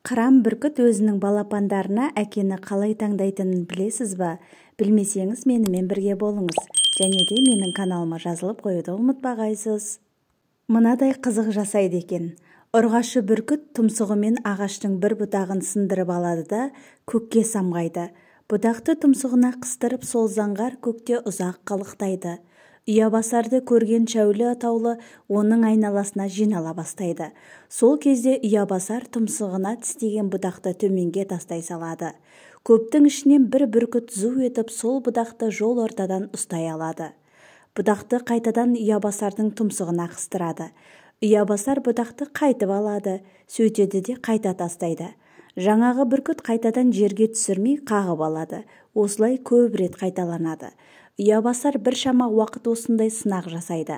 Қыран бүркіт өзінің балапандарына әкені қалай таңдайтынын білесіз ба? Білмесеңіз, менімен бірге болыңыз. Және де менің каналыма жазылып қоюды ұмытпағайсыз. Мынадай қызық жасайды екен. Ұрғашы бүркіт тұмсығымен ағаштың бір бұтағын сындырып алады да көкке самғайды. Бұтақты тұмсығына қыстырып, сол заңғар көкте ұзақ қалықтайды. Ұябасарды көрген шәулі атаулы оның айналасына жинала бастайды. Сол кезде ұябасар тұмсығына тістеген бұтақты төменге тастай салады. Көптің ішінен бір бүркіт зу етіп сол бұтақты жол ортадан ұстай алады. Бұтақты қайтадан ұябасардың тұмсығына қыстырады. Ұябасар бұтақты қайтып алады, сөйтеді де қайта тастайды. Жаңағы бүркіт қайтадан жерге түсірмей қағып алады. Осылай көп рет қайталанады. Ұябасар біршама уақыт осындай сынақ жасайды.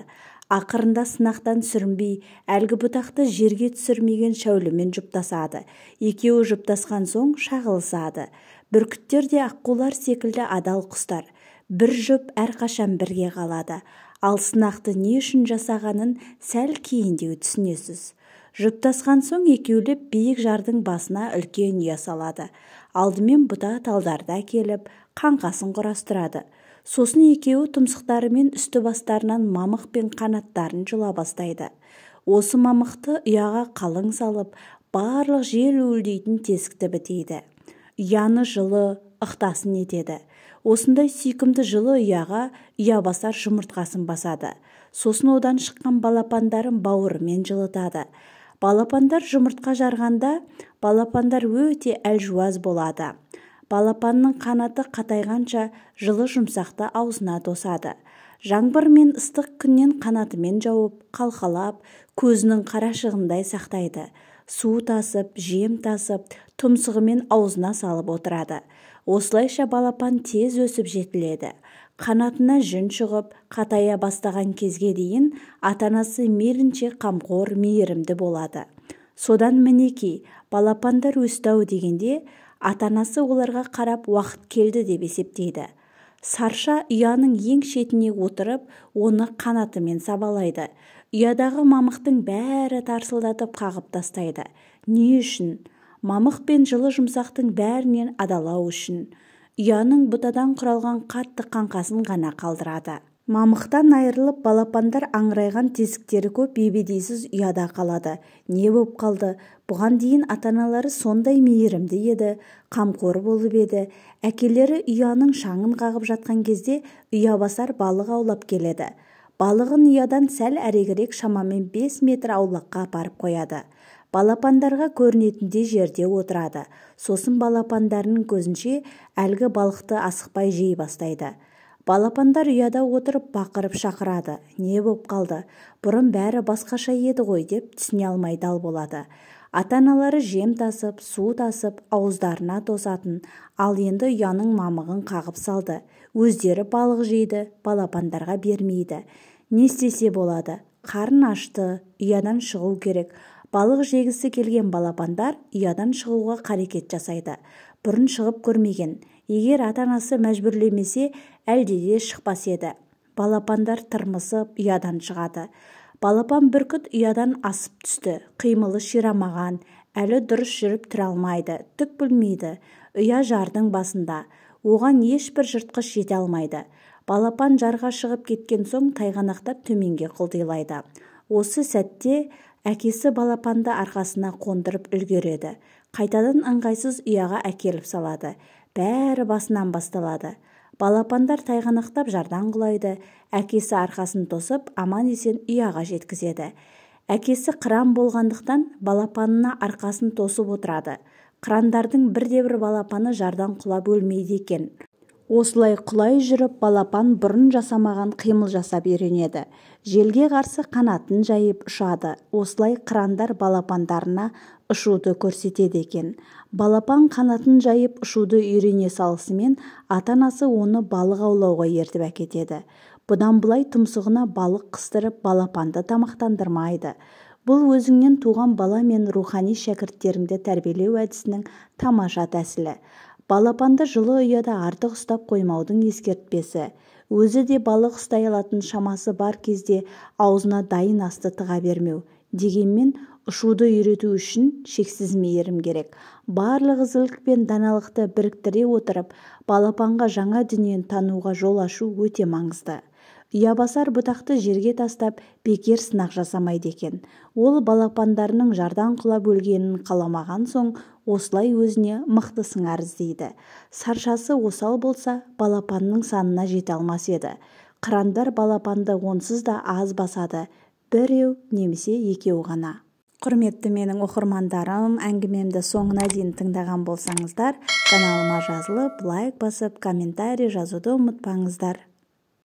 Ақырында сынақтан сүрінбей, әлгі бұтақты жерге түсірмеген шәулімен жұптасады. Екеуі жұптасқан соң шағылысады. Бүркіттер де аққулар секілді адал құстар. Бір жұп әрқашан бірге қалады. Ал сынақты не үшін жасағанын сәл кейіндеу түсінесіз. Жұптасқан соң екеулеп биік жардың басына үлкен ұя салады. Алдымен бұта талдарды әкеліп, қаңқасын құрастырады. Сосын екеуі тұмсықтарымен үсті бастарынан мамық пен қанаттарын жұла бастайды. Осы мамықты ұяға қалың салып, барлық жел уілдейтін тесікті бітейді. Ұяны жылы, ықтасын етеді. Осындай сүйкімді жылы ұяға ұябасар жұмыртқасын басады. Сосын одан шыққан балапандарын бауырымен жылытады. Балапандар жұмыртқа жарғанда, балапандар өте әлжуаз болады. Балапанның қанаты қатайғанша жылы жұмсақты аузына тосады. Жаңбыр мен ыстық күннен қанатымен жауып, қалқалап, көзінің қарашығындай сақтайды. Су тасып, жем тасып, тұмсығымен аузына салып отырады. Осылайша балапан тез өсіп жетіледі. Қанатына жүн шығып, қатая бастаған кезге дейін ата-анасы мейлінше қамқор, мейірімді болады. Содан мінекей, балапандар өсті-ау дегенде, ата-анасы оларға қарап уақыт келді деп есептейді. Сарша ұяның ең шетіне отырып, оны қанатымен сабалайды. Ұядағы мамықтың бәрі тарсылдатып қағып тастайды. Не үшін? Мамық пен жылы жұмсақтың бәрінен адалау үшін. Ұяның бұтадан құралған қатты қаңқасын ғана қалдырады. Мамықтан айырылып, балапандар аңырайған тесіктері көп ебедейсіз ұяда қалады. Не боп қалды? Бұған дейін ата-аналары сондай мейірімді еді, қамқор болып еді. Әкелері ұяның шаңын қағып жатқан кезде ұябасар балық аулап келеді. Балығын ұядан сәл әрегірек шамамен 5 метр аулаққа апарып қояды. Балапандарға көрінетіндей жерде отырады. Сосын балапандарының көзінше әлгі балықты асықпай жей бастайды. Балапандар ұяда отырып бақырып шақырады. Не боп қалды? Бұрын бәрі басқаша еді ғой деп түсіне алмай дал болады. Ата-аналары жем тасып, су тасып, ауыздарына тосатын, ал енді ұяның мамығын қағып салды. Өздері балық жейді, балапандарға бермейді. Не істесе болады? Қарын ашты, ұядан шығу керек. Балық жегісі келген балапандар ұядан шығуға қарекет жасайды. Бұрын шығып көрмеген. Егер ата-анасы мәжбүрлемесе, әлде де шықпас еді. Балапандар тырмысып ұядан шығады. Балапан бүркіт ұядан асып түсті. Қимылы ширамаған, әлі дұрыс жүріп тұра алмайды, түк білмейді. Ұя жардың басында. Оған ешбір жыртқыш жете алмайды. Балапан жарға шығып кеткен соң тайғанақтап төменге құлдилайды. Осы сәтте әкесі балапанды арқасына қондырып үлгереді. Қайтадан ыңғайсыз ұяға әкеліп салады. Бәрі басынан басталады. Балапандар тайғанақтап жардан құлайды. Әкесі арқасын тосып, аман-есен ұяға жеткізеді. Әкесі қыран болғандықтан балапанына арқасын тосып отырады. Қырандардың бірде-бір балапаны жардан құлап өлмейді екен. Осылай құлай жүріп, балапан бұрын жасамаған қимыл жасап үйренеді. Желге қарсы қанатын жайып ұшады. Осылай қырандар балапандарына ұшуды көрсетеді екен. Балапан қанатын жайып ұшуды үйрене салысымен ата-анасы оны балық аулауға ертіп әкетеді. Бұдан былай тұмсығына балық қыстырып балапанды тамақтандырмайды. Бұл өзіңнен туған бала мен рухани шәкірттеріңді тәрбиелеу әдісінің тамаша тәсілі. Балапанды жылы ұяда артық ұстап қоймаудың ескертпесі. Өзі де балық ұстай алатын шамасы бар кезде аузына дайын асты тыға бермеу. Дегенмен Ұшуды үйрету үшін шексіз мейірім керек. Барлық ізгілік пен даналықты біріктіре отырып, балапанға жаңа дүниені тануға жол ашу өте маңызды. Ұябасар бұтақты жерге тастап, бекер сынақ жасамайды екен. Ол балапандарының жардан құлап өлгенін қаламаған соң, осылай өзіне мықты сыңар іздейді. Саршасы осал болса, балапанның санына жете алмас еді. Қырандар балапанды онсыз да аз басады, біреу немесе екеу ғана. Құрметті менің оқырмандарым, әңгімемді соңына дейін тыңдаған болсаңыздар, каналыма жазылып, лайк басып, комментарий жазуды ұмытпаңыздар.